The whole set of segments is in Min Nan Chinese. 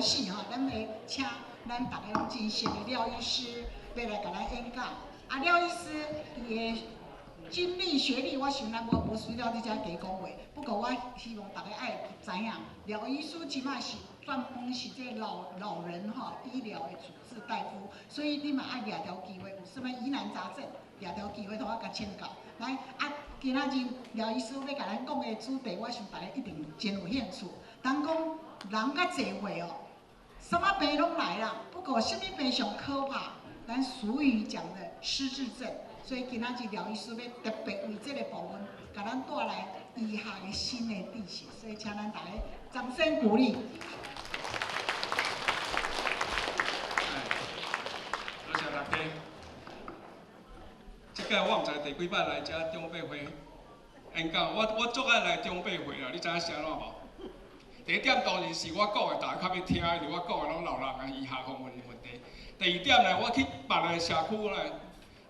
戲吼，咱會請咱逐家攏真熟的廖醫師欲來共咱演講。啊，廖醫師伊的經歷學歷，我想咱無無需要佇遮加講話。不過我希望逐家愛知影，廖醫師這擺是專門是這老老人吼醫療的主治大夫，所以你嘛愛掠著機會，有啥物疑難雜症，掠著機會通我共請教。來，啊，今仔日廖醫師欲共咱講的主題，我想逐家一定真有興趣。人講人較濟歲哦，啥物病攏來啦，不過啥物病上可怕？咱俗語講的失智症。所以今仔日廖醫師欲特別為這個部分，共咱帶來醫學的新的知識，所以請咱逐家掌聲鼓勵。多謝大家。這屆我毋知第幾擺來遮長輩會演講，我我足愛來長輩會啦，你知影啥物無？第一點當然是我講的，逐家較欲聽，因為我講的攏老人的醫學方面的問題。第二點呢，我去別个社區呢，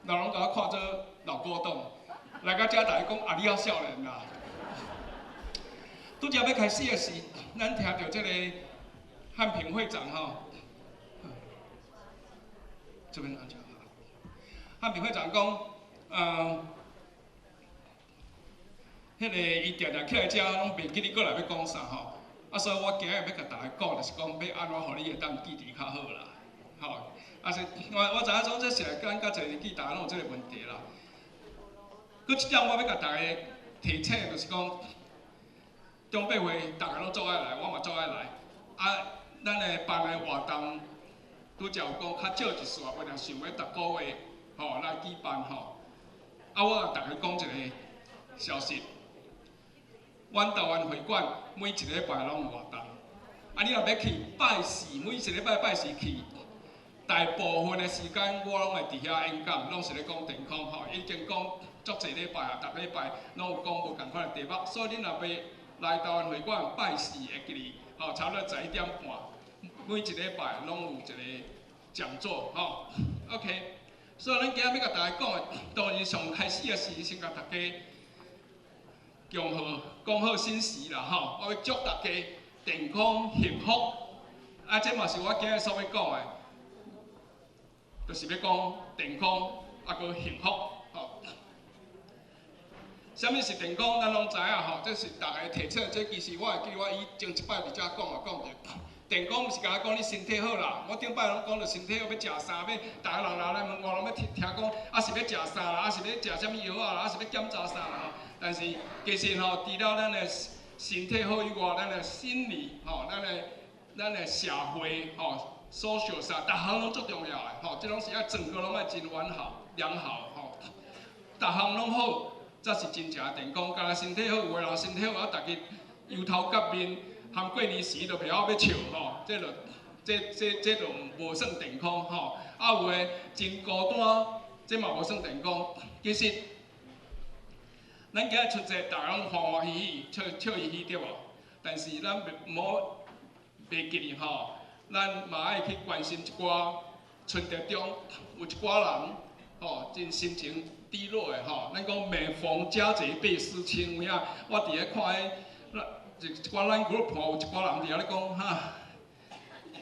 人攏共我看做老古董，來到遮逐家講啊，你猶少年啦。拄才欲開始的時，咱聽著這個漢平會長吼，這邊按著。漢平會長講，彼個伊定定起來遮攏袂記得過來欲講啥吼，啊，所以我今日欲共逐家講，就是講欲按怎予你會當記佇較好啦，吼。啊是，我我知影講這是咱較濟年紀，逐家攏有這個問題啦。閣一點我欲共逐家提醒，就是講，長輩會逐家攏足愛來，我嘛足愛來。啊，咱的辦的活動，拄才有講較少一絲，我若想欲逐個月吼來舉辦吼。啊，我共逐家講一個消息，阮台灣會館每一禮拜攏有活動。啊，你若欲去拜四，每一禮拜拜四去。大部分的時間我攏會佇遐演講，攏是咧講健康吼，已經講足濟禮拜啊，逐禮拜攏有講無仝款的題目，所以恁若欲來台灣會館拜四會記得吼，差不多11點半，每一禮拜攏有一個講座吼。OK，所以咱今仔欲共逐家講的，當然上開始的時先共逐家恭賀講好新時啦吼，我欲祝逐家健康幸福，啊，這嘛是我今仔所欲講的。就是欲講健康，啊，閣幸福，吼。啥物是健康？咱攏知影吼，這是逐家提醒。這其實我會記得我以前一擺佇遮講嘛，講著健康毋是干焦講你身體好啦。我頂擺攏講著身體好，欲食啥，欲逐家人來問我，攏欲聽聽講，啊是欲食啥啦，啊是欲食啥物藥仔啦，啊是欲檢查啥啦吼。但是其實吼，除了咱的身體好以外，咱的心理吼，咱的咱的社會吼。social 啥，逐項攏足重要的，吼，這攏是愛整個攏愛真完好、良好，吼，逐項攏好，才是真正健康。干焦身體好，有的人身體好，啊，逐日油頭革面，含過年時都袂曉欲笑，吼，這就這這這就無算健康，吼。啊，有的真孤單，這嘛無算健康。其實，咱今仔春節，逐家攏歡歡喜喜、笑笑嘻嘻，對無？但是咱袂無袂記得吼。咱嘛愛去關心一寡春節中有一寡人吼，真心情低落的吼。咱講每逢佳節倍思親，有影我佇咧看彼，一一寡咱 group 有一寡人佇遐咧講哈，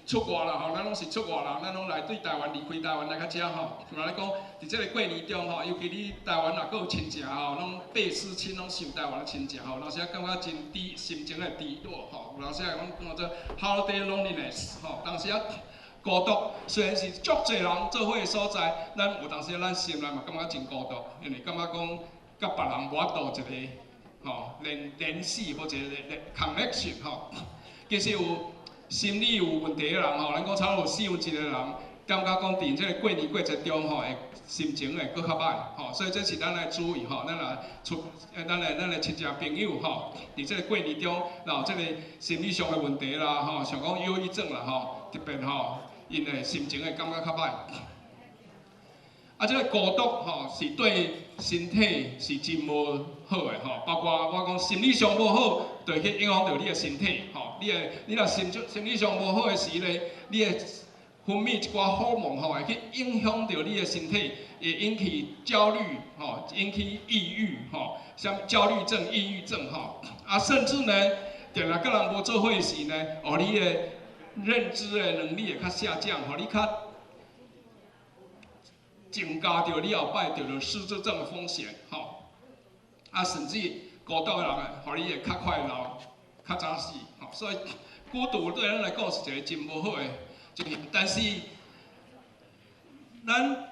出外啦吼，咱攏是出外人，咱攏來對台灣離開台灣來較遮吼。有人咧講，佇這個過年中吼，尤其你台灣若閣有親情吼，攏倍思親，攏想台灣的親情吼，有當時仔感覺真低，心情會低落吼。有當時仔講講做 holiday loneliness 吼，當時仔孤獨，雖然是足濟人做伙的所在，咱有當時仔咱心內嘛感覺真孤獨，因為感覺講佮別人無法度一個吼聯聯繫或者聯 connection 吼。其實有心理有問題的人吼，咱講差不多有四分之一的人，感覺講佇這個過年過節中吼，會心情會閣較歹吼，所以這是咱愛注意吼，咱若出，咱的咱的親戚朋友吼，佇這個過年中，若有這個心理上的問題啦吼，像講憂鬱症啦吼，特別吼，𪜶的心情會感覺較歹。啊，這個孤獨吼，是對身體是真無好的吼，包括我講心理上無好，就會去影響著你的身體吼。你的你若心心理上無好的時咧，你會分泌一寡荷爾蒙吼，會去影響著你的身體，會引起焦慮吼，引起抑鬱吼，像焦慮症、抑鬱症吼。啊，甚至呢，定定佮人無做伙時呢，哦，你的認知的能力會較下降，予你較增加著你後擺著著失智症的風險，吼。啊，甚至孤獨的人，予你會較快老、較早死，吼。所以孤獨對咱來講是一個真無好的情形。但是咱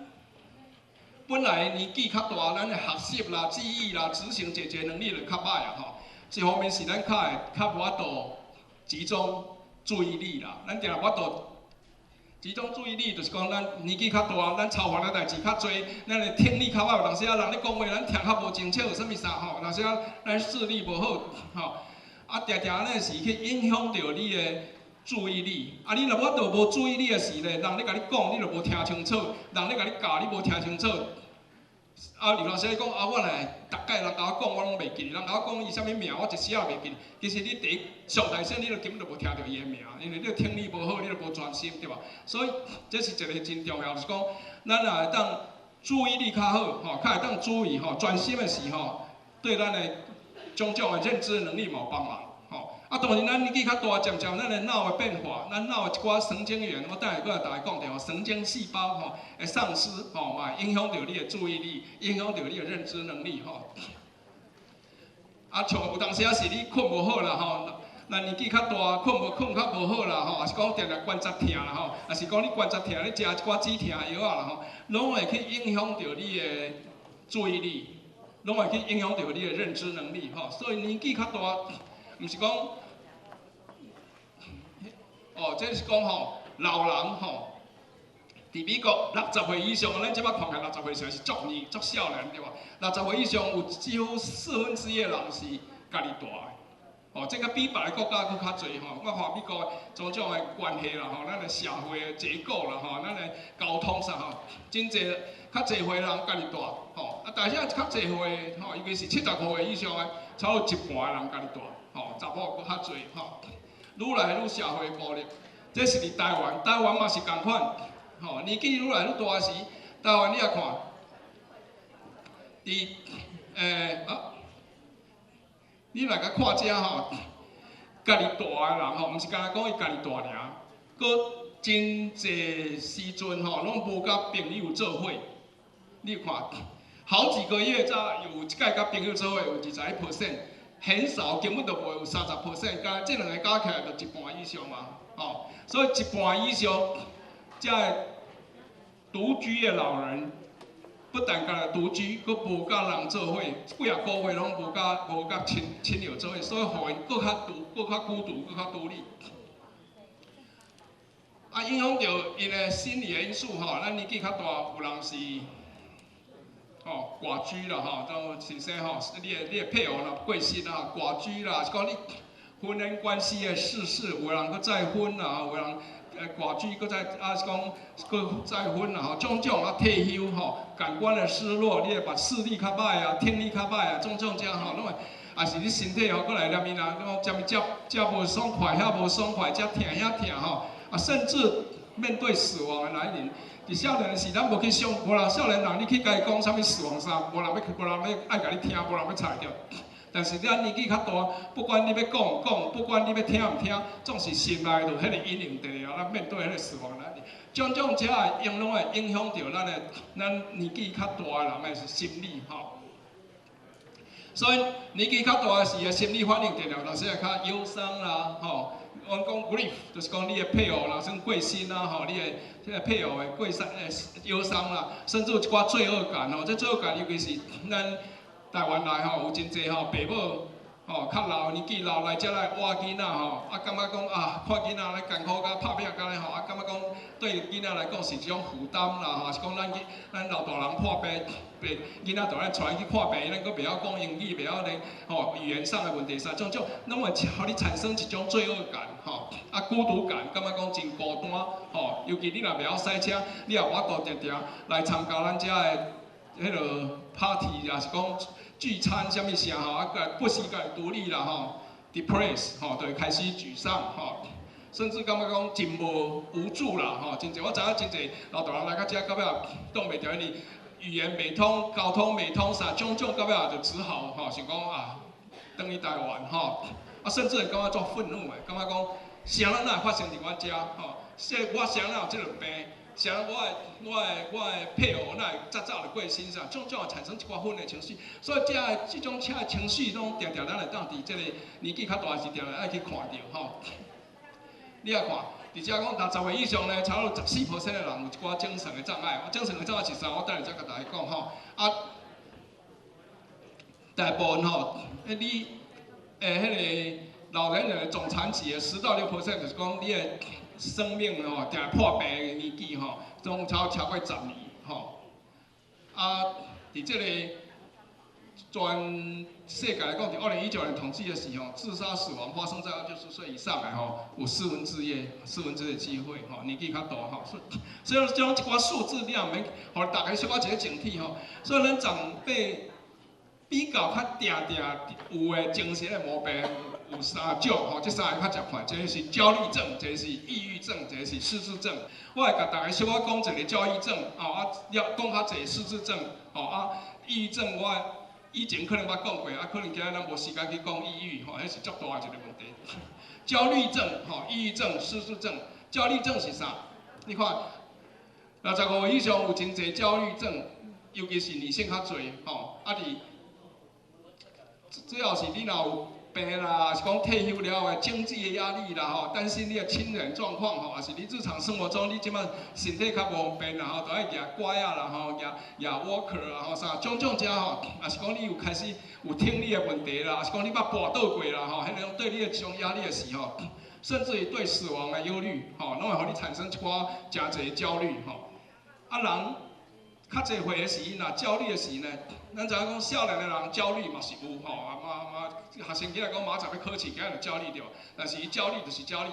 本來年紀較大，咱的學習啦、記憶啦、執行解決能力就較歹啊，吼。一方面是咱較會較無法度集中注意力啦，咱定定無法度集中注意力，就是講咱年紀較大，咱操煩的代誌較濟，咱的聽力較歹，有當時啊人咧講話，咱聽較無清楚，啥物啥吼，有時啊咱視力無好，吼，啊，定定按呢是去影響著你的注意力。啊，你若無法度無注意力的時咧，人咧共你講，你就無聽清楚；人咧共你教，你無聽清楚。啊，有當時講啊，我若逐擺人共我講，我攏袂記得。人共我講伊啥物名，我一時仔袂記得。其實你第一上大聲，你就根本就無聽著伊的名，因為你聽力無好，你就無專心，對無？所以這是一個真重要，就是講，咱若會當注意力較好，吼，較會當注意吼，專心的時吼，對咱的種種的認知能力嘛有幫忙，吼。啊，當然咱年紀較大，漸漸咱的腦的變化，咱腦的一寡神經元，我等下閣來逐家講著吼，神經細胞吼會喪失，吼嘛影響著你的注意力，影響著你的認知能力，吼。啊，像有當時仔是你睏無好啦，吼，咱年紀較大，睏無睏較無好啦，吼，抑是講定定關節疼啦，吼，抑是講你關節疼，你食一寡止疼藥仔啦，吼，攏會去影響著你的注意力，攏會去影響著你的認知能力，吼。所以年紀較大，毋是講，哦，這是講吼老人吼，佇美國六十歲以上，咱這擺看起來六十歲以上是足年足少年對無？六十歲以上有幾乎1/4的人是家己蹛的，哦，這個比別个國家閣較濟吼。我看美國種種的關係啦吼，咱的社會的結構啦吼，咱的交通啥吼，真濟較濟歲人家己蹛吼，啊，但是較濟歲吼，尤其是75歲以上的，差不多一半的人家己蹛。吼，查某閣較濟吼，愈來愈社會孤立，這是佇台灣，台灣嘛是仝款，吼，年紀愈來愈大時，台灣你也看，佇啊，你來共看這吼，家己蹛的人吼，毋是干焦講伊家己蹛爾，閣真濟時陣吼，攏無佮朋友做伙，你看，好幾個月才有一擺佮朋友做伙，有21%。很少，根本就無有30%，加這兩个加起來就一半以上嘛，吼，所以一半以上，這獨居的老人，不但家己獨居，閣無佮人做伙，幾仔個月攏無佮親友做伙，所以予𪜶閣較獨，閣較孤獨，閣較獨立。啊，影響著𪜶的心理的因素吼，咱年紀較大，有人是。吼，寡居啦吼，都先生吼，你的配偶若過身啊，寡居啦，是講你婚姻關係的逝世，有的人閣再婚啦，有的人寡居閣再啊是講閣再婚啦吼，種種啊退休吼，感官的失落，你的目視力較歹啊，聽力較歹啊，種種這吼攏會，抑是你身體吼閣來念伊啦，講食物食食無爽快，遐無爽快，遮疼遐疼吼，啊甚至面對死亡的來臨。佇少年時，咱無去想，無啦。少年人，你去共伊講啥物死亡啥，無人欲，無人欲愛共你聽，無人欲睬著。但是咱年紀較大，不管你欲講毋講，不管你欲聽毋聽，總是心內就彼個陰影佇咧啊。咱面對彼個死亡來臨，種種這個影攏會影響著咱的咱年紀較大的人的心理吼。所以年紀較大時的心理反應，定定有時會較憂傷啦，吼。阮講 grief，就是講你的配偶若算過身啊，吼，你的這个配偶的過身憂傷啦，甚至有一寡罪惡感吼，這罪惡感尤其是咱台灣來吼，有真濟吼爸母吼較老年紀老來遮來倚囡仔吼，啊感覺講啊看囡仔咧艱苦甲拍拚甲咧吼，啊感覺講對囡仔來講是一種負擔啦吼，是講咱咱老大人破病，病囡仔就愛帶伊去看病，咱閣袂曉講英語，袂曉咧吼語言上的問題啥，種種攏會予你產生一種罪惡感吼，啊孤獨感，感覺講真孤單吼，尤其你若袂曉駛車，你也無法度定定來參加咱遮的彼落 party，抑是講聚餐啥物啥吼，啊，不時家己獨立啦吼，depress 吼，就會開始沮喪吼，甚至感覺講真無無助啦吼，真濟我知影真濟老大人來到遮，到尾擋袂牢，因為語言袂通，交通袂通，啥種種到尾就只好吼想講啊，轉去台灣吼，啊，甚至會感覺足憤怒的，感覺講啥人哪會發生佇阮遮吼？這我啥人有這個病？啥人我的配偶哪會早早就過身啥？種種會產生一寡負的情緒，所以這種車情緒攏定定咱會當佇這個年紀較大時，定定愛去看著吼。你也看，佇遮講60歲以上呢，差不多14% 的人有一寡精神的障礙。精神的障礙是啥？我等下才共大家講吼。啊，大部分吼，你彼個老年人的總殘疾的10到6%，就是講你的生命吼，定破病的年紀吼，總超過10年吼。啊，佇這個全世界來講，佇2019年統計的時候，自殺死亡發生在60歲以上的吼，有四分之一的機會吼，年紀較大吼。所以這種一寡數字你也毋免，予大家小可一個警惕吼。所以咱長輩比較較定定有的精神的毛病有三種吼，這三个較常看，一个是焦慮症，一個是抑鬱症，一個是失智症。我會共大家小可講一個焦慮症，吼啊，了講較濟失智症，吼啊，抑鬱症我以前可能捌講過，啊，可能今仔咱無時間去講抑鬱，吼，彼是足大的一個問題。焦慮症、吼，抑鬱症、失智症，焦慮症是啥？你看，65歲以上有真濟焦慮症，尤其是女性較濟，吼，啊佇主要是你若有病啦，是講退休了後的經濟的壓力啦，吼，擔心你的親人狀況吼，抑是你日常生活中你這擺身體較無方便啦，吼，都愛舉拐仔啦，吼，舉舉 walker 啦，吼，啥種種遮吼，抑是講你有開始有聽力的問題啦，抑是講你捌跋倒過啦，吼，彼個對你的這種壓力的時候，甚至於對死亡的憂慮，吼，攏會予你產生一寡誠濟焦慮，吼。啊，人較濟歲的時，若焦慮的時呢，咱知影講少年的人焦慮嘛是有吼，啊嘛嘛學生起來講明仔載欲考試，今仔就焦慮著，但是伊焦慮就是焦慮。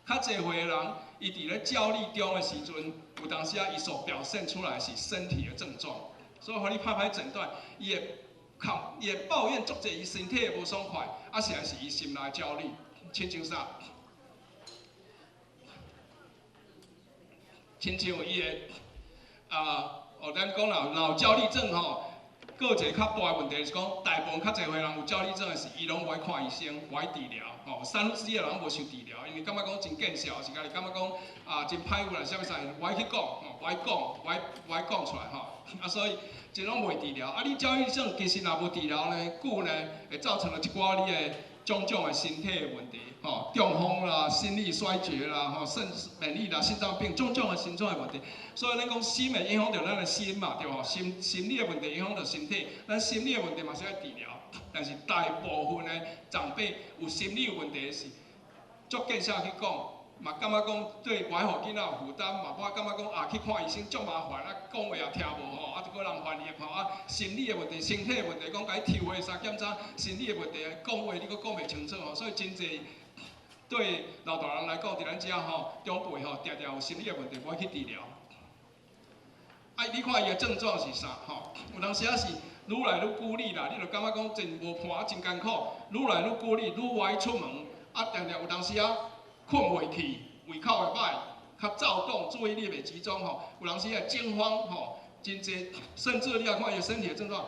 較濟歲的人，伊佇咧焦慮中的時陣，有當時啊，伊所表現出來是身體的症狀，所以予你歹歹診斷，伊會哭，伊會抱怨足濟，伊身體的無爽快，啊，實在是伊心內焦慮，親像啥？親像伊會啊，哦，咱講啦，若有焦慮症吼，閣有一個較大的問題是講，大部分較濟歲人有焦慮症的是，伊攏無愛看醫生，無愛治療，吼，三分之一的人無受治療，因為感覺講真見笑，是家己感覺講啊真歹有啦，啥物啥，無愛去講，吼，無愛講，無愛講出來，吼，啊，所以這攏袂治療。啊，你焦慮症其實若無治療呢，久呢會造成了一寡你的種種的身體的問題，吼，中風啦、心力衰竭啦、吼，腎免疫啦、心臟病，種種的心臟的問題。所以咱講心會影響著咱的心嘛，對無？心理的問題影響著身體，咱心理的問題嘛是愛治療。但是大部分的長輩有心理問題是足見笑去講，嘛感覺講對無愛予囡仔有負擔，嘛無感覺講啊去看醫生足麻煩，啊講話也聽無吼，啊閣人煩伊吼，啊心理的問題、身體的問題，講共伊抽血啥檢查，心理的問題講話你閣講袂清楚吼，所以真濟對老大人來講，佇咱遮吼長輩吼，定定有心理的問題，無愛去治療。啊，你看伊的症狀是啥吼？有當時仔是愈來愈孤立啦，你就感覺講真無伴，真艱苦，愈來愈孤立，愈無愛出門，啊，定定有當時仔睏袂去，胃口會歹，較躁動，注意力袂集中吼。有當時會驚慌吼，真濟，甚至你也看伊身體的症狀，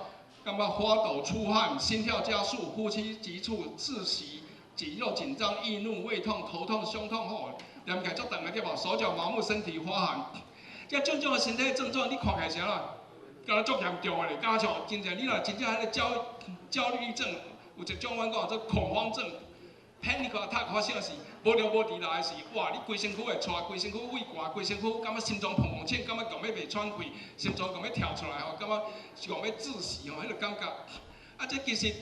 感覺發抖、出汗、心跳加速、呼吸急促、窒息、肌肉緊張、易怒、胃痛、頭痛、胸痛吼，連起來足長的對無？手腳麻木、身體發寒，這種種的身體症狀，你看起來是按怎？敢若足嚴重的咧，敢若像真正你若真正彼個焦慮症，有一種阮講做恐慌症，panic attack 發生時，無著無佇來的時，哇！你規身軀會掣，規身軀畏寒，規身軀感覺心臟砰砰顫，感覺強欲袂喘氣，心臟強欲跳出來吼，感覺是強欲窒息吼，彼個感覺。啊，這其實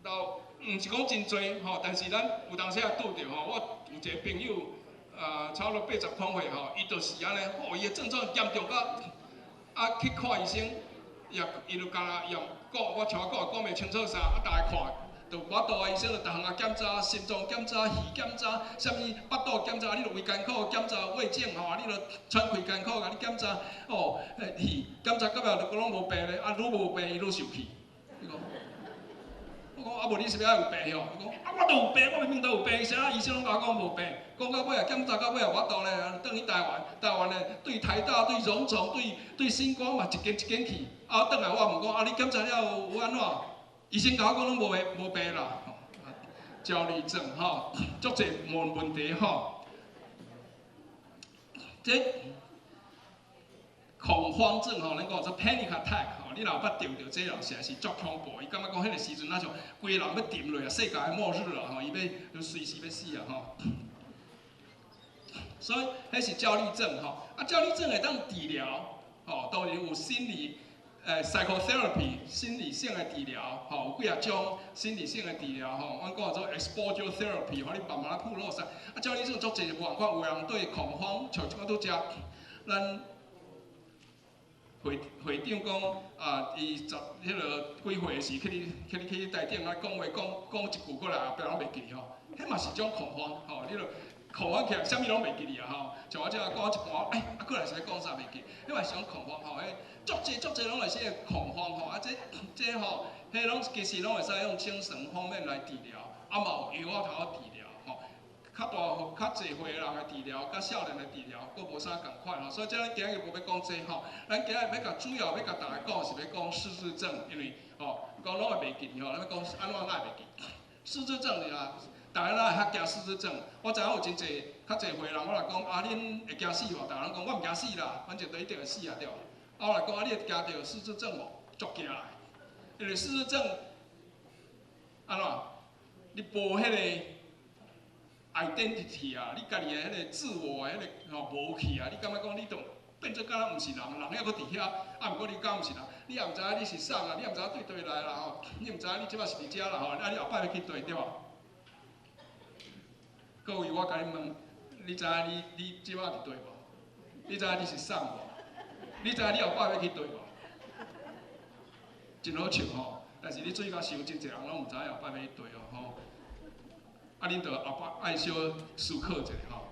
老毋是講真濟吼，但是咱有當時也拄著吼。我有一個朋友，差不多80空歲吼，伊就是按呢，吼，伊的症狀嚴重到啊去看醫生，也伊就敢若也講，我像我講講袂清楚啥，啊，逐家看。就無法度啊！醫生就逐項啊檢查，心臟檢查、肺檢查，啥物腹肚檢查，你著胃艱苦檢查胃鏡吼，你著喘氣艱苦，共你檢查哦，肺檢查到尾就攏無病咧，啊，愈無病伊愈受氣。伊講，我講啊無你是欲愛有病吼？伊講啊我都有病，我明明都有病，啥醫生攏共我講無病，講到尾啊檢查到尾啊無法度咧，轉去台灣，台灣咧對台大、對榮總、對新光嘛一間一間去，啊轉來我問講啊你檢查了有按怎？醫生共我講攏無病無病啦，焦慮症吼，足濟問題吼。這恐慌症吼，咱講做 panic attack 吼，你若有捌著著這人實在是足恐怖。伊感覺講彼個時陣，若像規个人欲沉落啊，世界末日啊吼，伊欲隨時欲死啊吼。所以，彼是焦慮症吼。啊，焦慮症會當治療，吼，當然有心理psychotherapy 心理性的治療，吼，有幾仔種心理性的治療吼。阮講做 exposure therapy，予你慢慢仔曝露啥。啊，焦慮症足濟無仝款，有人對恐慌，像這款拄則，咱會長講啊，伊十彼个幾歲時去你去你去台頂啊講話講講一句過來後壁攏袂記哩吼，彼嘛是種恐慌吼，你著恐慌起來，啥物攏袂記哩啊吼。像我這講一半，哎，啊過來是欲講啥袂記，彼嘛是種恐慌吼，彼足濟足濟攏會是個恐慌吼，啊這吼，彼攏其實攏會使用精神方面來治療，啊嘛有藥仔通治療吼。較大較濟歲的人的治療，佮少年的治療，閣無啥仝款吼，所以這咱今日無欲講這吼，咱今日欲共主要欲共大家講是欲講失智症，因為吼講攏會袂記吼，咱欲講按怎哪會袂記？失智症爾，逐家哪會較驚失智症？我知影有真濟較濟歲人，我若講啊，恁會驚死無？逐家攏講我毋驚死啦，反正都一定會死啊對無？啊，我若講啊，你會驚著失智症無？足驚的，因為失智症按怎？你無彼个 identity 啊，你家己的彼个自我的彼个吼無去啊，你感覺講你都變做敢若毋是人，人猶閣佇遐，啊，毋過你敢毋是人，你也毋知影你是啥啊，你也毋知影對佗來啦吼，你毋知影你這擺是佇遮啦吼，啊，你後擺欲去佗對無？各位，我共你問，你知影你這擺佇佗無？你知影你是啥無？你知影你後擺欲去佗無？真好笑吼，但是你注意較想，真濟人攏毋知影後擺欲去佗哦吼。啊，恁著後擺愛小思考一下吼，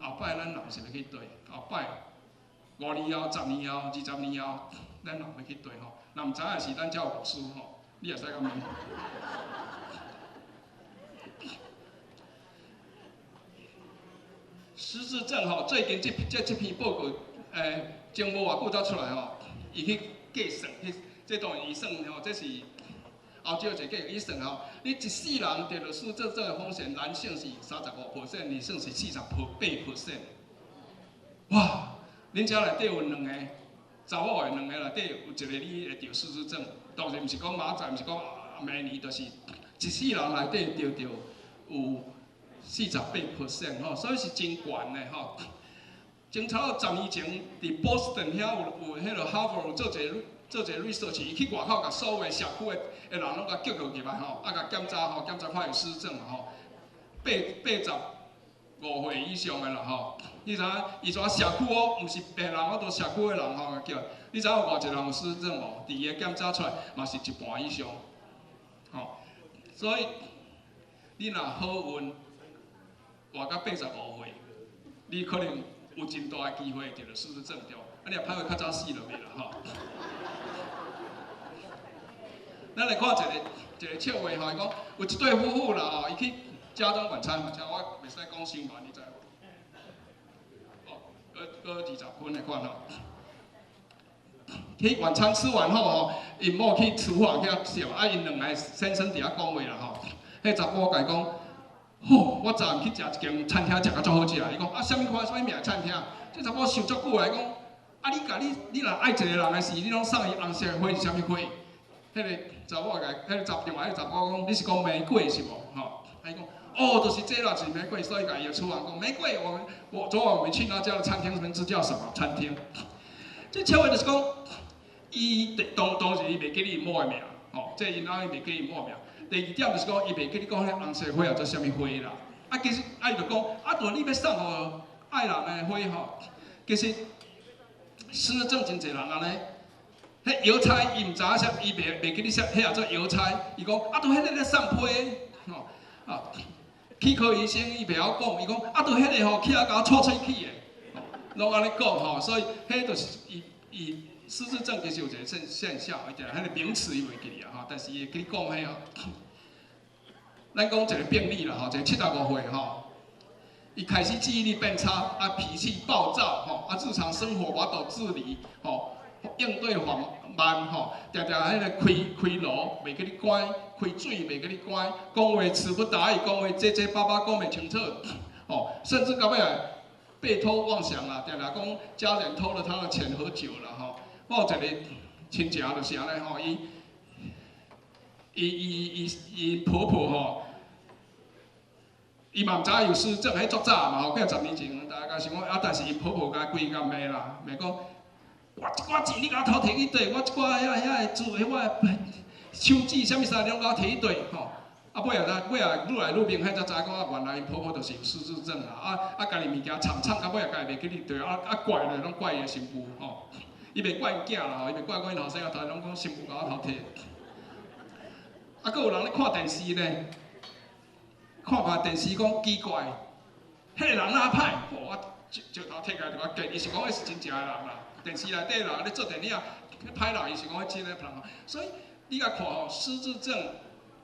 後擺咱人是欲去佗？後擺5年後、10年後、20年後，咱人欲去佗吼？若毋知影是咱遮有牧師吼，你也使共問。失智症吼，最近這篇報告，前無偌久才出來吼，伊去計算，去這當然伊算吼，這是歐洲一個計，伊算吼，你一世人得著失智症的風險，男性是35%，女性是48%。哇！恁遮內底有兩个查某的，兩个內底有一個你會著失智症，當然毋是講明仔載，毋是講明年，就是一世人內底著著有48% 吼，所以是真懸的吼。前差不多10年前，佇波士頓遐有彼个哈佛做一個 research，伊去外口共所有的社區的人攏共叫入來吼，啊，共檢查吼，檢查看有失智症吼，85歲以上的啦吼，你知影？伊跩社區哦，毋是病人，我都社區的人吼叫。你知影有偌濟人有失智症無？佇伊的檢查出來嘛是一半以上，吼。所以你若好運活到85歲，你可能有真大的機會得著失智症對無？啊，你若歹話較早死就袂啦吼。咱來看一個一個笑話吼，伊講有一對夫婦啦吼，伊去家中晚餐，而且我袂使講傷慢，你知無？哦，閣20分的款吼。去晚餐吃完後吼，𪜶某去廚房遐燒，啊，𪜶兩个先生佇遐講話啦吼。彼查某共伊講，吼，我昨暗去食一間餐廳，食甲足好食。伊講啊，啥物款，啥物名餐廳？這查某想足久來講，啊，你共你你若愛一個人的時，你攏送伊紅色的花是啥物花？彼个查某共彼个查另外彼个查某講，你是講玫瑰是無？吼，伊講，哦，就是這啦，是玫瑰，所以共伊的廚房講玫瑰。我們我昨晚我們去那家的餐廳，名字叫什麼餐廳？這笑話就是講，伊當時伊袂記得伊某的名，吼，這𪜶翁伊袂記伊某的名。第二點就是講，伊袂記得講彼紅色花叫做啥物花啦。啊，其實啊，伊就講，啊，著你欲送予愛人的花吼，其實失智症真濟人按呢。彼郵差伊毋知影啥，伊袂記得啥，彼叫做郵差。伊講啊，著彼个咧送批，吼啊，齒科醫生伊袂曉講，伊講啊，著彼个吼，起來共我剉喙齒的，攏按呢講吼，所以彼就是伊伊失智症其實有一個現象，伊定彼个名詞伊袂記得啊吼，但是伊會記講彼吼。咱講一個病例啦吼，一個75歲吼，伊開始記憶力變差，啊脾氣暴躁吼，啊日常生活無法度自理吼。應對緩慢吼，定定彼个開開爐袂記得關，開水袂記得關，講話詞不達意，講話結結巴巴，講袂清楚，吼，甚至到尾啊被偷妄想啦，定定講家人偷了他的錢和酒啦，吼。我有一个親戚就是按呢吼，伊伊伊伊伊婆婆吼，伊嘛毋知影有失智症，彼足早嘛吼，幾十年前，大家想講啊，但是𪜶婆婆共規工罵啦，罵講我這寡錢你共我偷提去佗，我這寡遐遐的資，彼我的手指啥物啥攏共我提去佗吼。啊，尾仔尾仔愈來愈明顯，才知影講啊，原來𪜶婆婆就是有失智症啦。啊啊，家己物件藏藏到尾仔，家己袂記得佗，啊啊怪咧，攏怪伊的新婦吼。伊袂怪𪜶囝啦吼，伊袂怪講𪜶後生仔偷，攏講新婦共我偷提。啊，閣有人咧看電視呢，看看電視講奇怪，彼個人哪歹？吼，我石石頭提起來就共見，伊是講彼是真正的人啦。電視內底人咧做電影，歹人，伊是講彼真的人。所以你共看吼，失智症，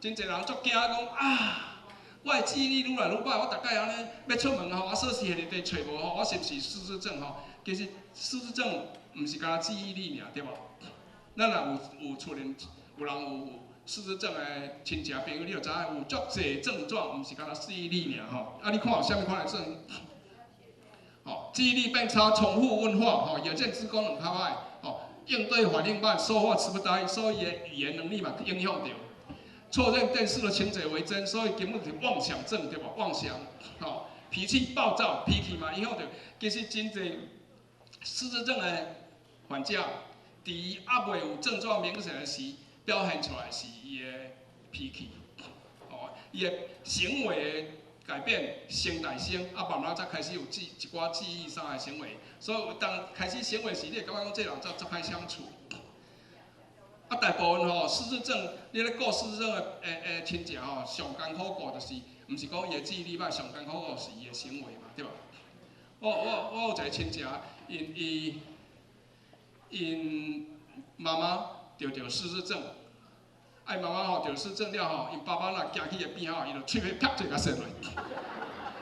真濟人足驚講啊，我的記憶力愈來愈歹，我逐擺按呢欲出門吼，啊鎖匙佇佇揣無吼，我是毋是失智症吼？其實失智症毋是干焦記憶力爾，對無？咱若有有厝裡有人有失智症的親戚朋友，你就知影有足濟症狀，毋是干焦記憶力爾吼。啊，你看有啥物款的症？吼，記憶力變差，重複問話，吼，認知功能較歹，吼，應對反應慢，說話詞不達意，所以伊的語言能力嘛影響著。錯認電視的情節為真，所以根本是妄想症，對無？妄想，吼，脾氣暴躁，脾氣嘛影響著。其實真濟失智症的患者，佇伊猶未有症狀明顯的時，表現出來是伊的脾氣，吼，伊的行為的改變先大聲，啊，慢慢才開始有記一寡記憶上的行為。所以當開始行為時，你會感覺講這人足足歹相處。啊，大部分吼失智症，你咧顧失智症的的親戚吼，上艱苦顧就是，毋是講伊的記憶力歹，上艱苦顧是伊的行為嘛，對無？我有一個親戚，𪜶伊𪜶媽媽著著失智症，啊，𪜶媽媽吼著失智症了吼，𪜶爸爸若行去伊邊仔吼，伊就喙佇啪一共搧落。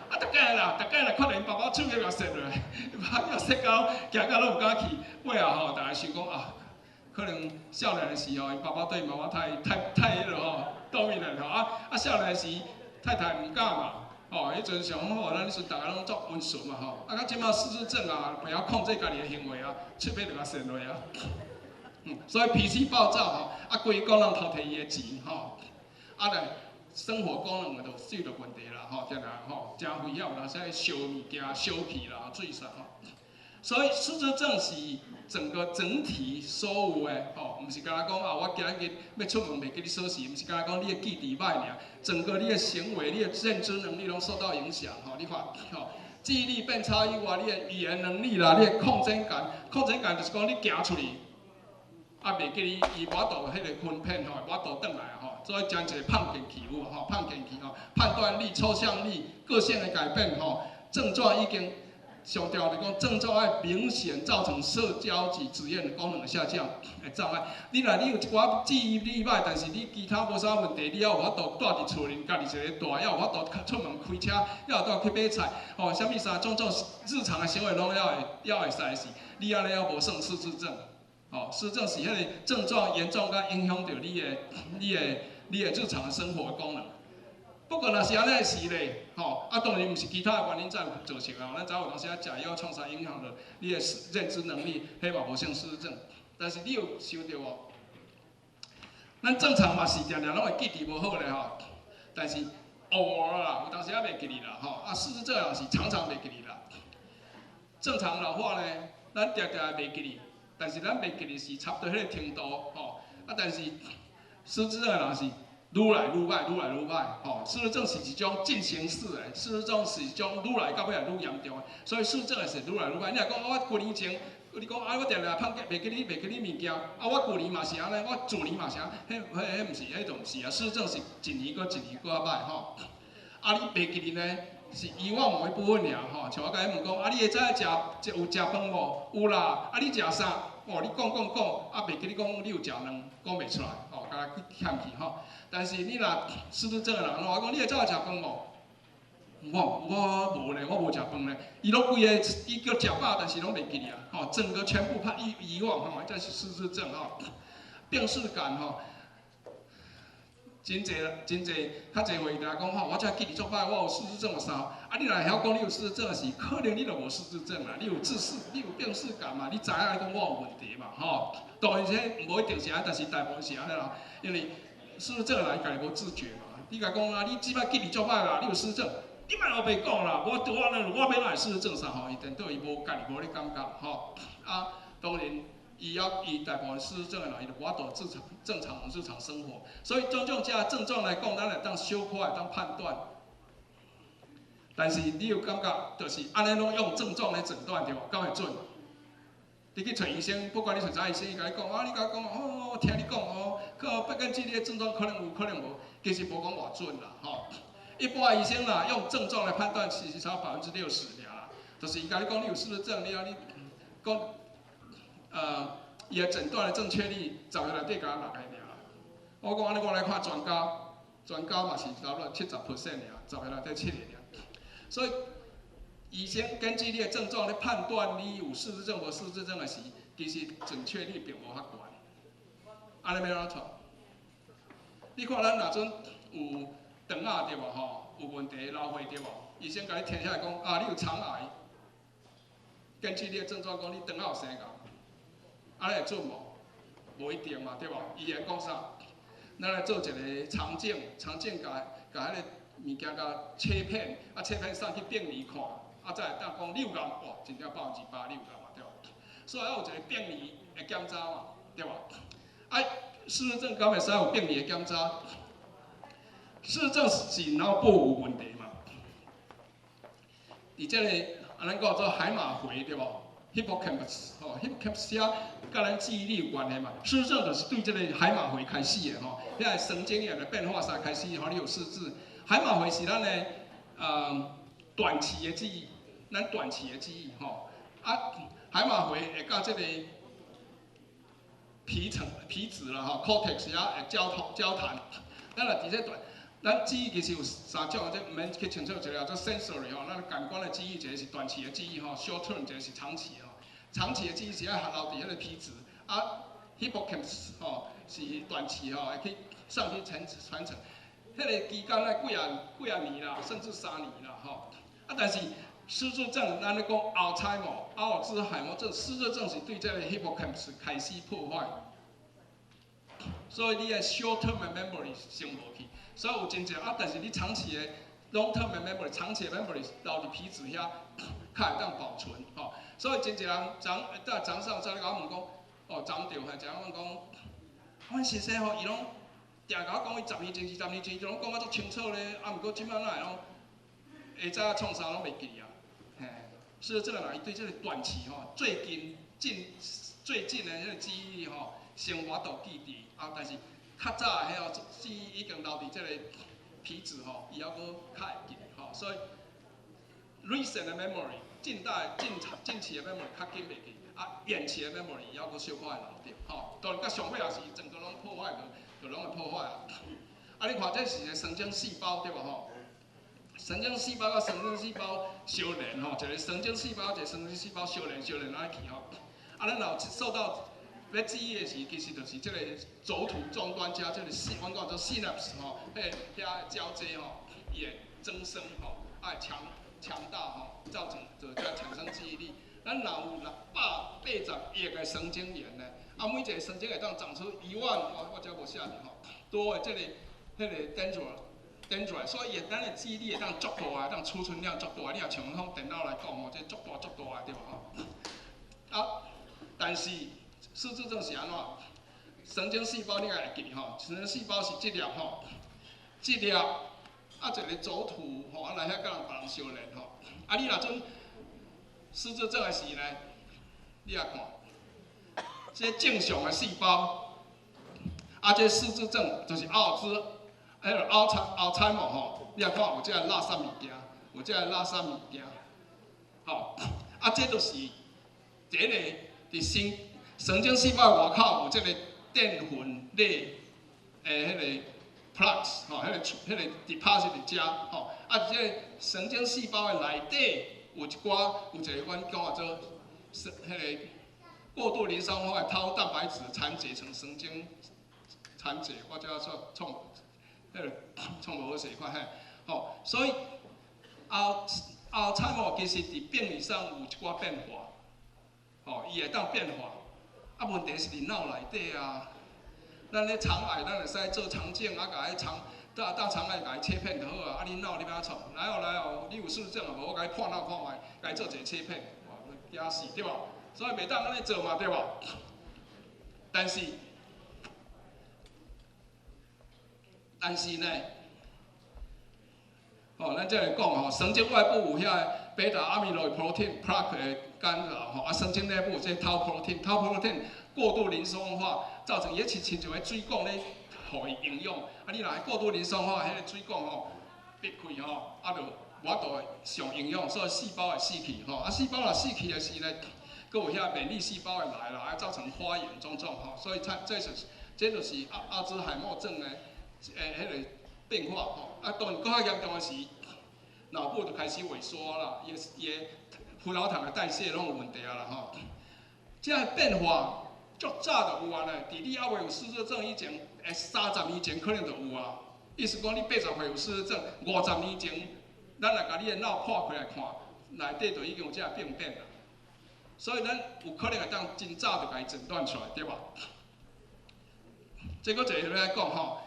啊，逐擺啦，逐擺若看著𪜶爸爸喙佇共搧落，爸要搧到行到攏毋敢去，尾後吼，逐家想講啊，可能少年的時候，𪜶爸爸對媽媽太太太彼落吼，dominant 吼，啊啊少年時太太毋敢嘛，吼，彼陣上好，咱彼陣逐家攏足溫順嘛吼，啊，到這馬失智症啊，袂曉控制家己的行為啊，喙佇就共搧落啊，所以脾氣暴躁吼，啊，規工人偷提伊的錢吼，啊來生活功能就受著問題啦吼，定定吼，誠危險啦，啥燒物件、燒氣啦、水啥吼。所以失智症是整個整體所有的吼，毋是干焦講啊，我今日欲出門袂記得鎖匙，毋是干焦講你的記憶歹爾，整個你的行為、你的認知能力攏受到影響吼。你看吼，記憶力變差以外，你的語言能力啦，你的空間感，空間感就是講你行出去，啊，袂記得伊無法度彼個分辨吼，無法度轉來吼，所以真濟胖電器有吼，胖電器吼，判斷力、抽象力、個性的改變吼，症狀已經。上重要就是講症狀愛明顯造成社交及職業的功能下降的障礙。你若你有一寡記憶力歹，但是你其他無啥問題，你猶有法度蹛佇厝裡家己一个蹛，猶有法度出門開車，猶有法度去買菜，吼，啥物啥種種日常的行為攏猶會猶會使時，你按呢猶無算失智症。吼，失智症是彼個症狀嚴重甲影響著你的、你的、你的日常的生活功能。不過若是按呢時咧，吼，啊當然毋是其他的原因才有造成啊。咱知有當時啊食藥創啥影響著你的認知能力，彼嘛無算失智症。但是你有想著無？咱正常嘛是定定攏會記憶無好咧吼，但是偶爾啦，有當時仔袂記得啦吼。啊，失智症人是常常袂記得啦。正常老化呢，咱定定袂記得，但是咱袂記得是差不多彼個程度吼。啊，但是失智症的人是愈來愈歹，愈來愈歹，吼！失智症是一種進行式的，失智症是一種愈來到尾愈嚴重的，所以失智症是愈來愈歹。你若講我舊年前，你講啊，我定定胖袂記得袂記得物件，啊，我舊年嘛是按呢，我去年嘛是按，彼彼彼毋是，彼就毋是啊。失智症是一年閣一年閣較歹吼。啊，你袂記得呢，是遺忘某一部分爾吼。像我共你問講，啊，你會知影食有食飯無？有啦。啊，你食啥？哦，你講講講，啊，袂記得講你有食卵，講袂出來，吼，共去欠去吼。但是你若失智症的人，我講你會走去食飯無？我無咧，我無食飯咧。伊攏規个伊叫食飽，但是攏袂記得啊。吼，整個全部怕遺忘吼，這是失智症吼。病識感吼，真濟真濟，較濟回答講吼，我這記憶足歹，我有失智症有啥？啊，你若會曉講你有失智症時，可能你就無失智症啦，你有自視，你有病識感嘛，你知影你講我有問題嘛，吼。當然這無一定是按呢，但是大部分是按呢啦，因為失智症的人家己無自覺嘛。你共講啊，你這擺記憶足歹啦，你有失智症，你莫烏白講啦，我我我欲哪會失智症啥吼？伊顛倒伊無家己無咧感覺吼。啊，當然。伊要伊大部分失智症的人，伊就無法度正常正常日常生活，所以種種這症狀來講，咱會當小可會當判斷。但是你有感覺，就是按呢攏用症狀來診斷對無？敢會準？你去揣醫生，不管你揣啥醫生，伊共你講啊，你共講哦，我聽你講哦，可不根據你的症狀可能有，可能無，其實無講偌準啦，吼。一般醫生啦，用症狀來判斷，其實差60%爾啦。就是伊共你講你有失智症，你啊你講。伊的診斷的正確率10個內底敢若6個爾。我講按呢，我來看專家，專家嘛是差不多70% 爾，10個內底7個爾。所以醫生根據你的症狀來判斷你有失智症無失智症的時，其實準確率並無遐懸。按呢欲按怎創？你看咱若陣有腸仔對無吼，有問題老歲對無？醫生共你聽起來講啊，你有腸癌。根據你的症狀講，你腸仔有生癌。按呢會準無？無一定嘛，對無？伊會講啥？咱來做一個腸鏡，腸鏡共共彼個物件共切片，啊切片送去病理看，啊才會當講你有癌，哇，真正8%你有癌嘛，對無？所以愛有一個病理的檢查嘛，對無？啊，失智症敢會使有病理的檢查？失智症是腦部有問題嘛？佇這個啊，咱講做海馬迴對無？Hippocampus 吼，Hippocampus 遐佮咱記憶力有關係嘛？失智症就是對這個海馬迴開始的吼，遐個神經元的變化才開始，予你有失智。海馬迴是咱的短期的記憶，咱短期的記憶吼。啊，海馬迴會佮這個皮層、皮質啦吼，cortex 遐會交通交談。咱若佇這段，咱記憶其實有三種，這毋免去清楚一個做 sensory 吼，咱感官的記憶，一個是短期的記憶吼，short term，一個是長期的吼。長期的記憶是愛留佇彼個皮質，啊，hippocampus 吼是短期吼，會去上去傳傳承。彼個期間愛幾仔幾仔年啦，甚至3年啦吼。啊，但是失智症，咱咧講阿爾茨默、阿爾茲海默症，失智症是對這個 hippocampus 開始破壞，所以你的 short term memory 先無去。所以有真濟啊，但是你長期的 long term memory，長期的 memory 留佇皮質遐，較會當保存吼。所以真濟人昨在早上在咧共我問講，哦，昨昏還是問講，阮先生吼，伊攏定共我講，伊十年前、20年前，伊攏講甲足清楚咧，啊，毋過這擺哪會攏下早創啥攏袂記啊？嘿，所以這個人伊對這個短期吼，最近近最近的彼個記憶力吼，先無法度記佇啊，但是較早的彼個記憶已經留佇這個皮質吼，伊猶閣較會記吼，所以 recent 的 memory 近代近近期的 memory 較緊袂記，啊，遠期的 memory 猶閣小可會留著吼。當然，到上尾也是整個攏破壞，就攏會破壞啊。啊，你看這是個神經細胞對無吼？神經細胞佮神經細胞相連吼，一個神經細胞一個神經細胞相連相連按呢去吼。啊，咱若有受到欲記憶的時，其實就是這個軸突終端加這個細，阮講做 synapse 吼，彼遐交接吼，伊會增生吼，愛強強大吼，造成就才產生記憶力。咱若有680億個神經元呢，啊，每一個神經會當長出1萬，我這無寫著吼，多的這個彼個 dendrite，dendrite，所以咱的記憶力會當足大，當儲存量足大。你若像講電腦來講吼，這足大足大的對無吼？啊，但是失智症是按怎？神經細胞你會記吼？神經細胞是這粒吼，這粒啊一個軸突吼，啊來遐佮人別人相連吼。啊，你若陣失智症的時呢，你也看，這正常的細胞，啊，這失智症就是阿爾茲，彼個阿爾茨海默吼，你也看有這個垃圾物件，有這個垃圾物件，吼，啊，這就是第一個佇神經細胞外口有這個澱粉類的彼個 plaques 吼，彼个 deposit 伫遮吼，啊，這个神經細胞的內底有一寡有一个阮講啊做是彼個過度磷酸化的 tau 蛋白質纏結成神經纏結，我這說創彼個創無好勢款嘿，吼，所以阿茲海默其實佇病理上有一寡變化，吼，伊會當變化，啊，問題是佇腦內底啊。咱咧腸癌，咱會使做腸鏡啊，共彼腸大腸癌共伊切片就好啊。啊，你腦你欲按怎創？來哦來哦，你有失智症啊無？我共你破腦看覓，共伊做一個切片，哇，驚死對無？所以袂當按呢做嘛對無？但是呢，吼，咱這來講吼，神經外部有遐個 beta amyloid protein plaque 的干擾吼，啊，神經內部這 tau protein，tau protein 過度磷酸化，造成伊親親像彼水管咧，予伊營養。啊，你若過度磷酸化，彼個水管吼，閉開吼，啊，就無法度上營養，所以細胞會死去吼。啊，細胞若死去的時咧，閣有遐免疫細胞會來啦，啊，造成發炎種種吼。所以這就是阿茲海默症的彼個變化吼。啊，當然閣較嚴重的是，腦部就開始萎縮啦，伊的葡萄糖的代謝攏有問題啊啦吼。這個變化足早就有啊咧，佇你猶未有失智症以前，30年前可能就有啊。意思講你80歲有失智症，50年前，咱若共你的腦破開來看，內底就已經有這個病變啦。所以咱有可能會當真早就共伊診斷出來，對無？這閣一個欲來講吼，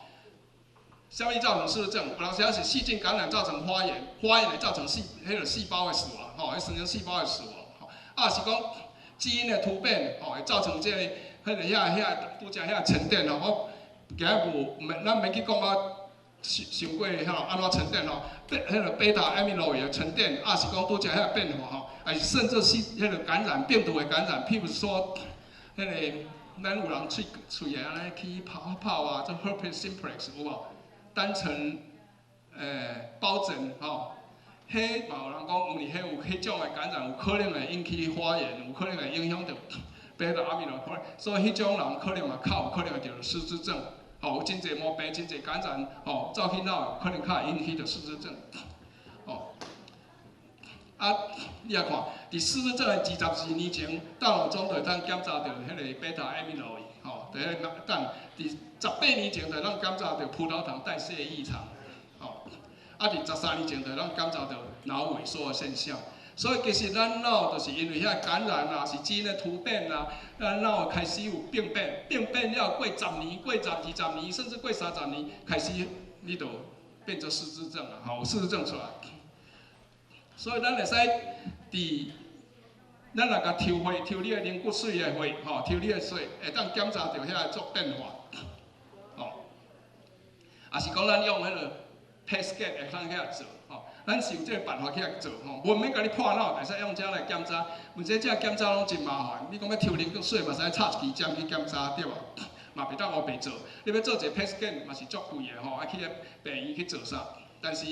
啥物造成失智症？有當時仔是細菌感染造成發炎，發炎會造成彼個細胞的死亡，吼，彼神經細胞的死亡，吼。啊，是講基因的突變，吼，會造成這個、彼個、遐、拄才遐沉澱吼。我今仔無，毋咱免去講啊，傷傷過吼，按怎沉澱吼？彼個 beta amyloid 的沉澱，啊是講拄才遐變化吼，還是甚至是彼個感染病毒的感染，譬如說，彼個咱有人喙喙會按呢起泡泡啊，這 herpes simplex 有無？單層疱疹吼，彼嘛有人講，因為彼有彼種的感染，有可能會引起發炎，有可能會影響著 beta amyloid，所以彼種人可能嘛較有可能會著失智症。吼，有真濟毛病，真濟感染，吼，走去腦可能較會引起著失智症。吼，啊，你也看，佇失智症的24年前，大腦中就會當檢查著彼個 beta amyloid，吼，佇彼個等，佇18年前就會當檢查著葡萄糖代謝異常，吼，啊，佇13年前就會當檢查著腦萎縮的現象。所以其實咱腦就是因為遐感染啊，是基因的突變啊，咱腦開始有病變，病變了過十年、過20年，甚至過30年，開始你就變做失智症啊，吼，失智症出來。所以咱會使佇咱若共抽血，抽你的軟骨髓的血，吼，抽你的血，會當檢查著遐做變化，吼。也是講咱用彼個 PET scan 會當去遐做，吼。咱是有這個辦法去遐做，吼，無免共你破腦，會使用這來檢查。問題這檢查攏真麻煩，你講欲抽軟骨髓嘛，使插一支針去檢查，對無？嘛袂當烏白做。你欲做一個 PET scan 嘛是足貴的吼，愛去彼病院去做啥？但是，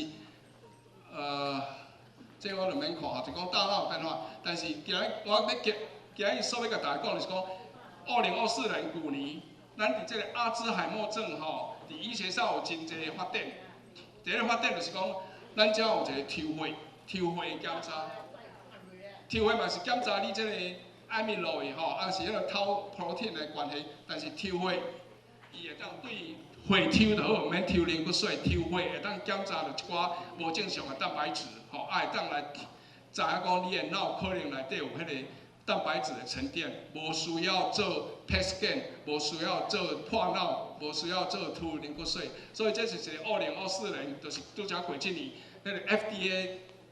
這我就免看吼，就講大腦變化。但是今日我欲今今日所欲共大家講就是講，2024年舊年，咱佇這個阿茲海默症吼，佇醫學上有真濟發展。第一個發展就是講，咱遮有一個抽血，抽血檢查，抽血嘛是檢查你這個 amyloid 吼，啊是彼個 tau protein 的關係。但是抽血，伊會當對血抽就好，毋免抽軟骨髓，抽血會當檢查著一寡無正常的蛋白質，吼，啊會當來知影講你的腦可能內底有彼個蛋白質的沉澱，無需要做 PET scan，無需要做破腦，無需要做抽軟骨髓，所以這是一個2024年，就是拄才過這年，彼個 FDA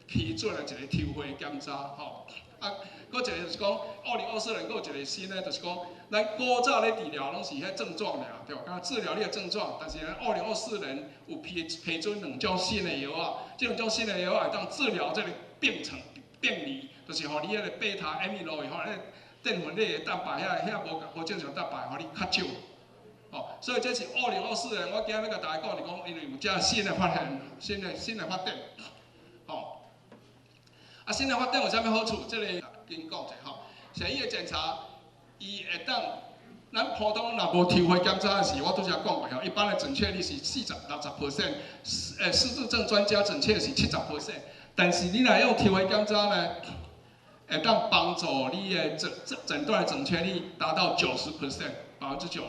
批准的一個抽血檢查，吼。啊，閣一個就是講，2024年閣有一個新的，就是講，咱古早咧治療攏是彼症狀爾，對無？敢治療你的症狀，但是咱二零二四年有批准兩種新的藥仔，這兩種新的藥仔會當治療這個病程、病理，就是予你彼個 beta amyloid 吼，彼個澱粉類的蛋白遐無正常蛋白，予你較少。哦，所以這是二零二四年，我今日欲共大家講是講，因為有這新的發現，新的發展，吼。啊，新的發展有啥物好處？這個緊講者吼，像伊的檢查，伊會當咱普通若無抽血檢查的時，我拄才講過吼，一般的準確率是40、60 percent，失智症專家準確是70 percent。但是你若用抽血檢查呢，會當幫助你的診斷的準確率達到90 percent，90%。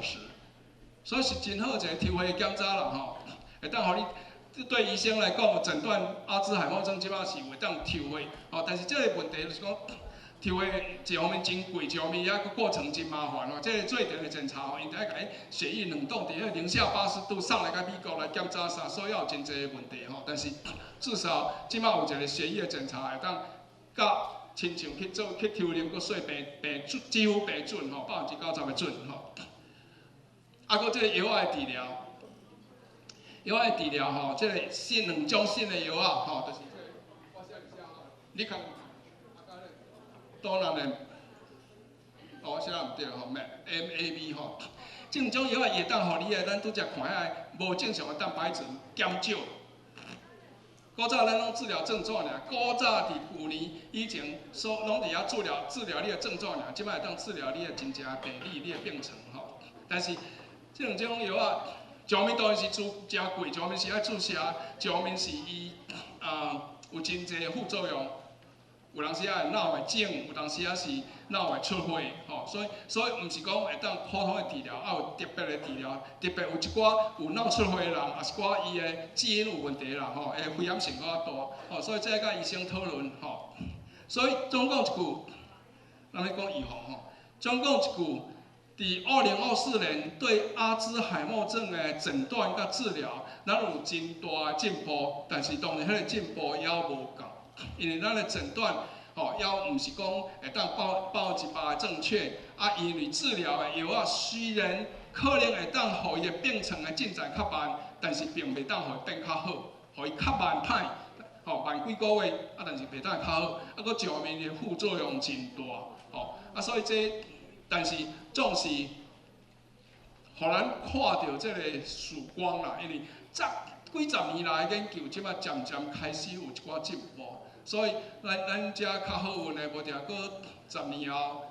所以是真好一个抽血檢查啦吼，會當予你對醫生來講，診斷阿茲海默症這擺是會當抽血，吼，但是這个問題就是講，抽血一方面真貴，一方面抑閣過程真麻煩吼。這个做電的檢查吼，𪜶著愛共你血液冷凍佇彼零下80度送來到美國來檢查啥，所以也有真濟問題吼。但是至少這擺有一个血液的檢查會當佮親像去做去抽啉骨髓病病準，幾乎病準吼，90%的準吼。啊，閣這个藥仔的治療，藥仔的治療吼，這个新兩種新的藥仔吼，就是這個，我寫一下吼，你看。多人的，哦，我寫毋對吼，MAB 吼，這兩種藥仔會當予你的，咱拄才看遐無正常的蛋白質減少。古早咱攏治療症狀爾，古早佇舊年以前，所攏佇遐治療你的症狀爾，這擺會當治療你的真正病理、你的病程吼。但是這兩種藥仔，一方面當然是注誠貴，一方面是愛注射，一方面是伊啊有真濟副作用。有當時仔會腦會腫，有當時仔是腦會出血，吼，所以毋是講會當普通的治療，還有特別的治療，特別有一寡有腦出血的人，抑是寡伊的基因有問題的人，吼，會危險性閣較大，吼，所以這愛佮醫生討論，吼。所以總講一句，咱咧講預防吼，總講一句，佇2024年對阿茲海默症的診斷佮治療，咱有真大的進步，但是當然彼个進步猶無夠。因為咱的診斷，吼，猶毋是講會當100%的正確，啊，因為治療的藥仔雖然可能會當予伊的病程的進展較慢，但是並袂當予伊變較好，予伊較慢歹，吼，慢幾個月，啊，但是袂當較好，啊，閣上面的副作用真大，吼，啊，所以這，但是總是，予咱看著這个曙光啦，因為十幾十年來研究，這擺漸漸開始有一寡進步。所以，咱遮較好運的，無定閣10年後、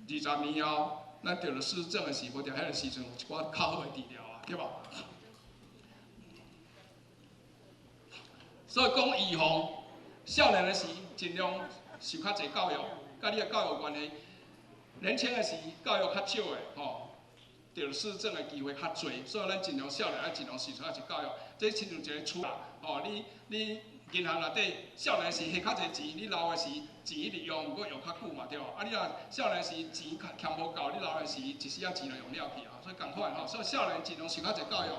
20年後，咱得著失智症的時，無定彼个時陣有一寡較好的治療啊，對無？所以講預防，少年的時盡量受較濟教育，佮你的教育關係。年輕的時教育較少的，吼，得失智症的機會較濟，所以咱盡量少年愛盡量受較濟教育。這親像一個厝啦，吼，你銀行內底少年時還較濟錢，你老的時錢一直用，毋過用較久嘛，對無？啊，你若少年時錢欠無夠，你老的時一時仔錢就用了去啊，所以仝款吼。所以少年盡量受較濟教育。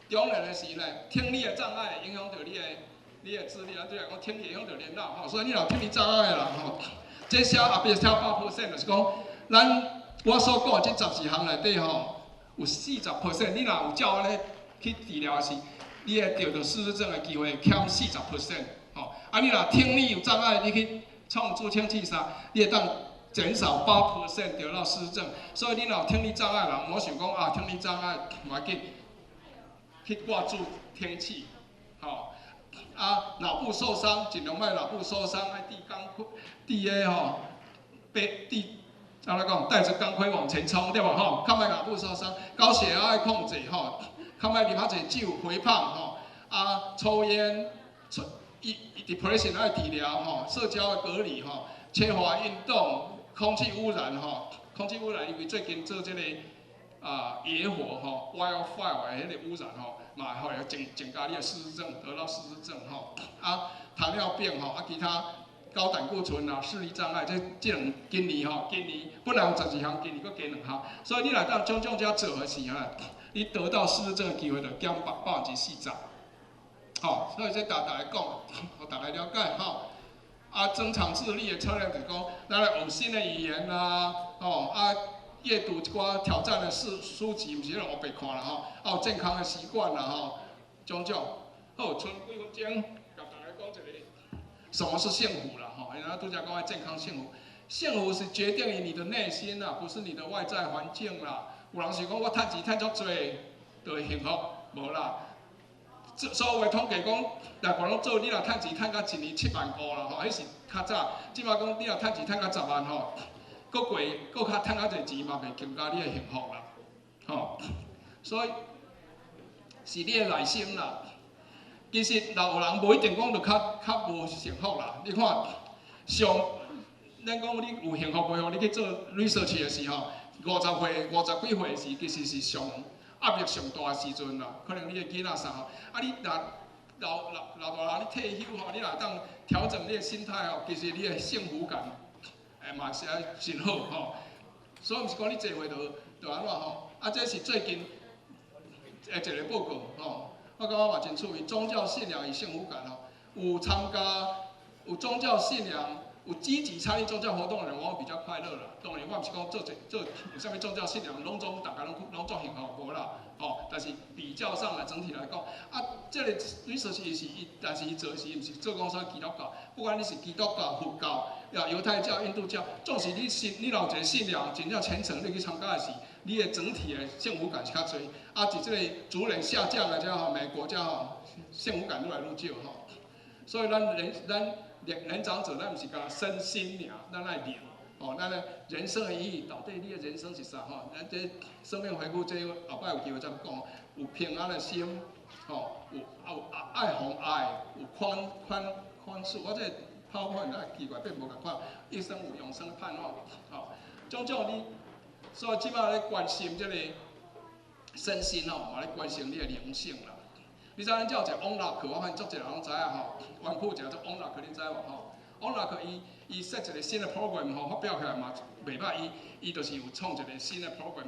中年的時呢，聽力的障礙影響著你的智力，咱對來講聽力影響著你的腦吼，所以你若有聽力障礙的人吼，這寫後壁寫100%，就是講咱我所講的這12項內底吼，有40%，你若有照按呢去治療的時，你會得著失智症的機會減40 percent，吼。啊，你若聽力有障礙，你去創助聽器啥，你會當減少8% 得到失智症。所以你若有聽力障礙人，莫想講啊，聽力障礙無要緊，去掛助聽器，吼。啊，腦部受傷，盡量莫腦部受傷，愛戴鋼盔，戴个吼，背戴，按怎講，帶著鋼盔往前衝，對無吼？較莫腦部受傷，高血壓愛控制吼。較莫啉較濟酒，肥胖吼，啊，抽菸，抽伊 depression 愛治療吼，社交的隔離吼，缺乏運動，空氣污染吼，空氣污染因為最近做這個啊野火吼，wildfire 的彼個污染吼，嘛會增加你的失智症，得到失智症吼，啊，糖尿病吼，啊其他高膽固醇啊，視力障礙，這兩今年吼，今年本來有12項，今年閣加兩項，所以你若當種種遮做的時候，你得到失智症的機會就減40%，吼，所以這逐家講，予大家了解吼。啊，增強智力的策略就是講，咱來學新的語言啦，吼，啊，閱讀一寡挑戰的書籍，毋是彼種烏白看啦吼，啊，有健康的習慣啦吼，種種。好，賰幾分鐘，共大家講一个，什麼是幸福啦吼？因為咱拄才講的健康幸福，幸福是決定於你的內心啦，不是你的外在環境啦。有人想講我趁錢趁足濟，就會幸福，無啦。所有的統計講，內國攏做，你若趁錢趁到一年7萬塊啦吼，彼是較早。這擺講你若趁錢趁到10萬吼，閣過閣較趁較濟錢嘛，袂增加你的幸福啦，吼。所以是你的內心啦。其實老人無一定講就較較無幸福啦。你看，上咱講你有幸福無幸福，你去做 research 的時候，50歲、50幾歲時，其實是上壓力上大的時陣啦。可能你的囡仔啥吼，啊你若老老老大人你退休吼，你若當調整你的心態吼，其實你的幸福感會嘛是愛真好吼。所以毋是講你濟歲就就按怎吼，啊這是最近的一個報告吼。我感覺嘛真趣味，宗教信仰與幸福感吼，有參加有宗教信仰、有積極參與宗教活動的人，往往比較快樂啦。當然，我毋是講做這做有啥物宗教信仰，攏總逐家攏攏足幸福無啦，吼。但是比較上來，整體來講，啊，這個 research 伊是伊，但是伊做的是毋是做講啥基督教？不管你是基督教、佛教、呀猶太教、印度教，總是你信，你若有一個信仰，真正虔誠，你去參加的時，你的整體的幸福感是較濟。啊，佇這個逐年下降的遮吼，美國遮吼，幸福感愈來愈少吼。所以咱人咱年年長者，咱毋是干焦身心爾，咱愛靈。哦，咱的人生的意義，到底你的人生是啥吼？咱這生命回顧這後擺有機會再講。有平安的心，吼，有啊有愛予愛，有寬寬寬恕。我這 PowerPoint 啊奇怪變無仝款，一生有永生的盼望，吼。種種你，所以這擺咧關心這個身心吼，嘛咧關心你的靈性啦。你知影咱這有一個王立克，我看足濟人攏知影吼。灣區有一個做王立克，你知無吼？王立克伊伊設一個新的 program 吼，發表起來嘛袂歹。伊伊就是有創一個新的 program，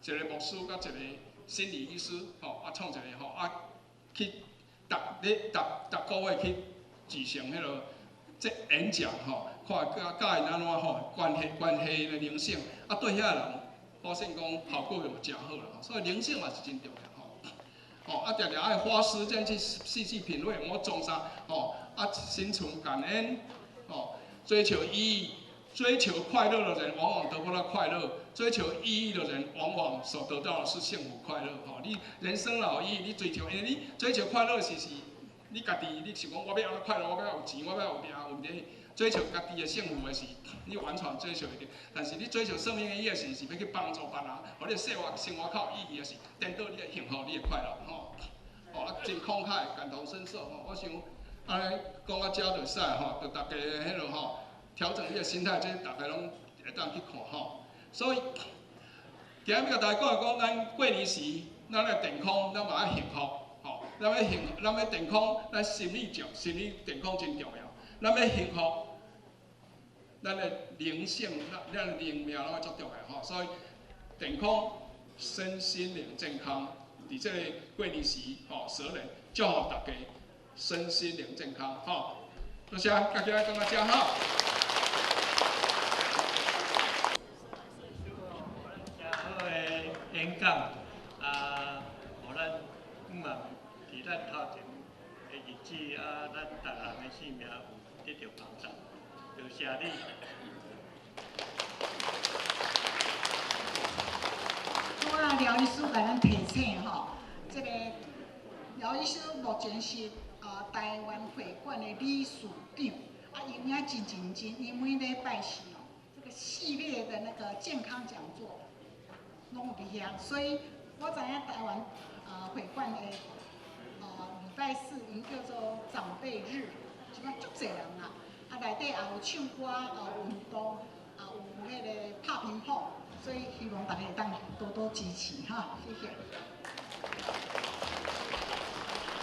就是一個牧師佮一個心理醫師吼，啊創一個吼啊去逐咧逐逐個月去舉行彼個這演講吼，看教教𪜶按怎吼關係關係的靈性，啊對遐人發現講效果嘛誠好啦，所以靈性嘛是真重要吼。吼啊，定定愛花時間去細細品味，我創啥吼啊，心存感恩，吼，追求意義，追求快樂的人往往得不到快樂，追求意義的人往往所得到的是幸福快樂。吼，你人生老意義，你追求，因為你追求快樂是是，你家己你想講我欲按怎快樂，我欲有錢，我欲有名有問題。追求家己的幸福的是，你完全追求會著。但是你追求生命的意義是，是欲去幫助別人，予你生活生活較有意義的是，顛倒你的幸福，你的快樂，吼。哦，啊，真慷慨，感同身受，吼。我想，按呢講到遮就會使吼，就逐家彼落吼，調整你的心態，這逐家攏會當去看吼。所以，今日欲共大家講講，咱過年時，咱的健康，咱嘛愛幸福，吼。咱欲幸，咱欲健康，咱心理上，心理健康真重要。咱欲幸福，咱的靈性，咱咱的靈命攏愛足重要吼。所以，健康、身心靈健康，佇這個過年時，吼，蛇年祝福大家身心靈健康，吼。多謝，大家講到遮吼。誠好的演講，啊，予咱希望佇咱頭前的日子，啊，咱逐人的性命有得著幫助。多謝你。拄仔廖醫師共咱提醒吼，這個廖醫師目前是台灣會館的理事長，啊，伊有影真認真，伊每禮拜四哦，這個系列的那個健康講座，攏有佇遐，所以我知影台灣會館的禮拜四，𪜶叫做長輩日，這擺足濟人啦，啊內底也有唱歌，也有運動，也有彼個拍乒乓，所以希望大家會當多多支持哈，謝謝。